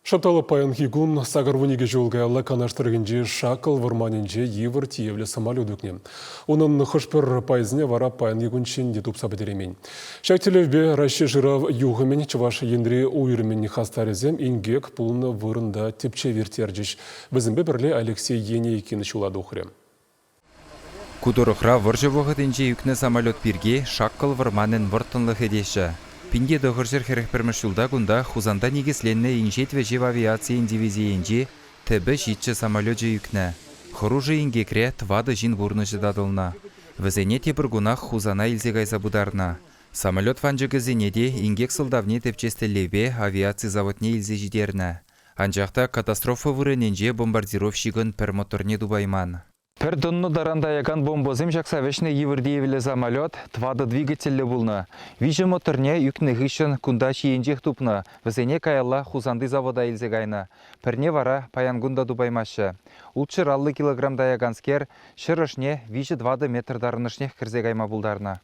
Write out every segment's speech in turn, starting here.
Шӑп паянхи кун 82 ҫул каялла Канаш тӑрӑхӗнчи Шаккӑл вӑрманӗнче йывӑр тиевлӗ самолет ӳкнӗ. Унӑн хӑш-пӗр пайӗсене вара паянхи кунччен те тупса пӗтереймен. Ҫак тӗллевпе Раҫҫей шырав юхӑмӗн Чӑваш Енри уйрӑмӗн хастарӗсем инкек пулнӑ вырӑнта тӗпчев ирттерчӗҫ. Вӗсемпе пӗрле Алексей Енейкин ҫула тухрӗ. Ку тӑрӑхра вӑрҫӑ вӑхӑтӗнче ӳкнӗ самолет пирки Шаккӑл вӑрманӗн вӑрттӑнлӑхӗ теҫҫӗ. 1941 ҫулта кунта Хусанта никӗсленнӗ инҫет вӗҫев авиацийӗн дивизийӗнчи тӗпӗ ҫиччӗ самолечӗ ӳкнӗ. Хӑрушӑ инкекре тӑватӑ ҫын пурнӑҫӗ татӑлнӑ. Вӗсене тепӗр кунах Хусана илсе кайса пытарнӑ. Самолет ванчӑкӗсене те инкек сӑлтавне тӗпчес тӗллевпе авиаци заводне илсе ҫитернӗ. Анчах та катастрофа вырӑнӗнче бомбардировщикӑн пӗр моторне тупайман. Пӗр тонна таран таякан бомбӑсем ҫакса вӗҫнӗ йывӑр тиевлӗ самолет тӑватӑ двигательлӗ пулнӑ. Виҫӗ моторне ӳкнӗ хыҫҫӑн кунта ҫийӗнчех тупнӑ, вӗсене каялла Хусанти завода илсе кайнӑ. Пӗрне вара паян кун та тупаймаҫҫӗ. 650 килограмм таяканскер ҫӗр ӑшне виҫӗ-тӑватӑ метр тарӑнӑшнех кӗрсе кайма пултарнӑ.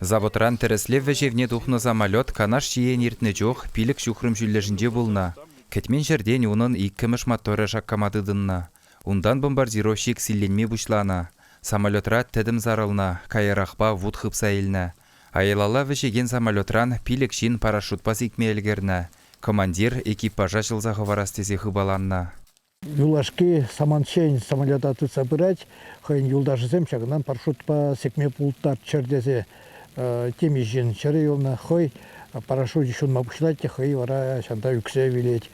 Заводран тӗрӗслев вӗҫевне тухнӑ самолет Канаш ҫийӗн иртнӗ чух пилӗк ҫухрӑм ҫӳллӗшӗнче пулнӑ. Кӗтмен ҫӗртен унӑн иккӗмӗш моторӗ шаккама тытӑннӑ. Унтан бомбардировщик силленме пуҫланӑ. Самолетра тӗтӗм сарӑлнӑ, каярахпа вут хыпса илнӗ. Аялалла вӗҫекен самолетран пилӗк ҫын парашютпа сикме ӗлкӗрнӗ. Командир экипажа ҫӑлса хӑварас тесе хыпаланнӑ. Юлашки самантчен самолета тытса пырать. Хӑйӗн юлташӗсем ҫакӑнтан парашютпа сикме пултарччӑр тесе темиҫен чӗрӗ юлнӑ. Хӑй парашючӗ ҫунма пуҫлать те хӑй вара ҫанта ӳксе вилет.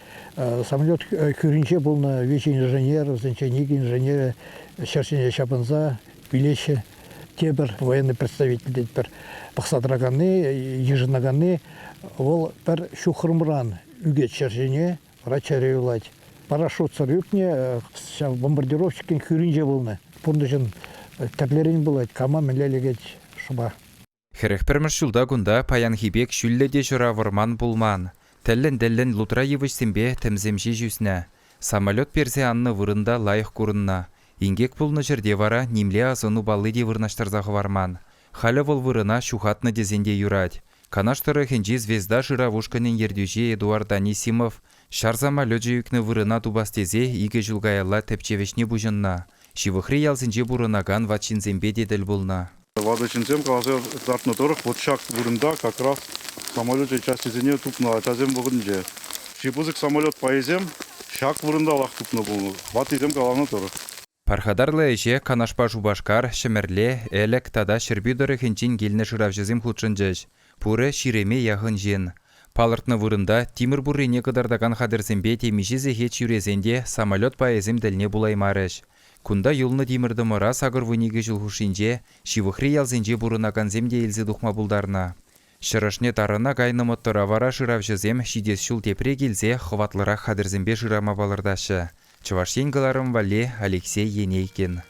Самолет хӳринче пулнӑ виҫӗ инженер, вӗсенчен икӗ инженерӗ ҫӗр ҫине ҫапӑнса вилеҫҫӗ. Тепӗр военный представитель тетпӗр пӑхса тӑраканни, йышӑнаканни вӑл пӗр ҫухрӑмран ӳкет ҫӗр ҫине, Вара чӗрӗ юлать. Парашютсӑр ӳкнӗ, ҫав бомбардировщикӗн хӳринче пулнӑ. Пурнӑҫӑн тӗрлӗрен пулать, кама мӗнле лекет шӑпа. 41-мӗш ҫулта кунта паянхи пек ҫӳллӗ те ҫӑра вӑрман пулман. Тӗллӗн-тӗллӗн лутра йывӑҫсемпе тӗмсем ҫеҫ ӳснӗ. Самолет персе аннӑ вырӑн та лайӑх курӑннӑ. Инкек пулнӑ ҫӗрте вара нимле асӑну палли те вырнаҫтарса хӑварман. Халӗ вӑл вырӑна ҫухатнӑ тесен те юрать. Канаш тӑрӑхӗнчи «Звезда» шырав ушкӑнӗн ертӳҫи Эдуард Анисимов ҫар самолечӗ ӳкнӗ вырӑна тупас тесе икӗ ҫул каялла тӗпчев ӗҫне пуҫӑннӑ. Ҫывӑхри ялсенче пурӑнакан ват ҫынсемпе те тӗл пулнӑ. Ватӑ ҫынсем каласа кӑтартнӑ тӑрӑх, вот ҫак вырӑнта как раз самолечӗн частисене тупнӑ ачасем вӑхӑтӗнче. Чи пысӑк самолет пайӗсем ҫак вырӑнталах тупнӑ пулнӑ, ваттисем каланӑ тӑрӑх. Пархатарлӑ ӗҫе Канашпа Шупашкар, Ҫӗмӗрле, Элӗк тата Ҫӗрпӳ тӑрӑхӗнчен килнӗ шыравҫӑсем хутшӑнчӗҫ. Пурӗ ҫирӗме яхӑн ҫын. Палӑртнӑ вырӑнта тимӗр пуррине кӑтартакан хатӗрсемпе темиҫе сехет ҫӳресен те самолет пайӗсем тӗлне пулаймарӗҫ. Кунта юлнӑ тимӗр-тӑмӑра 82 ҫул хушшинче ҫывӑхри ялсенче пурӑнакансем те илсе тухма пултарнӑ. Ҫӗр ӑшне тарӑна кайнӑ мотора вара шыравҫӑсем ҫитес ҫул тепре килсе хӑватлӑрах хатӗрсемпе шырама палӑртаҫҫӗ. Чӑваш Ен кӑларӑм валли Алексей Енейкин.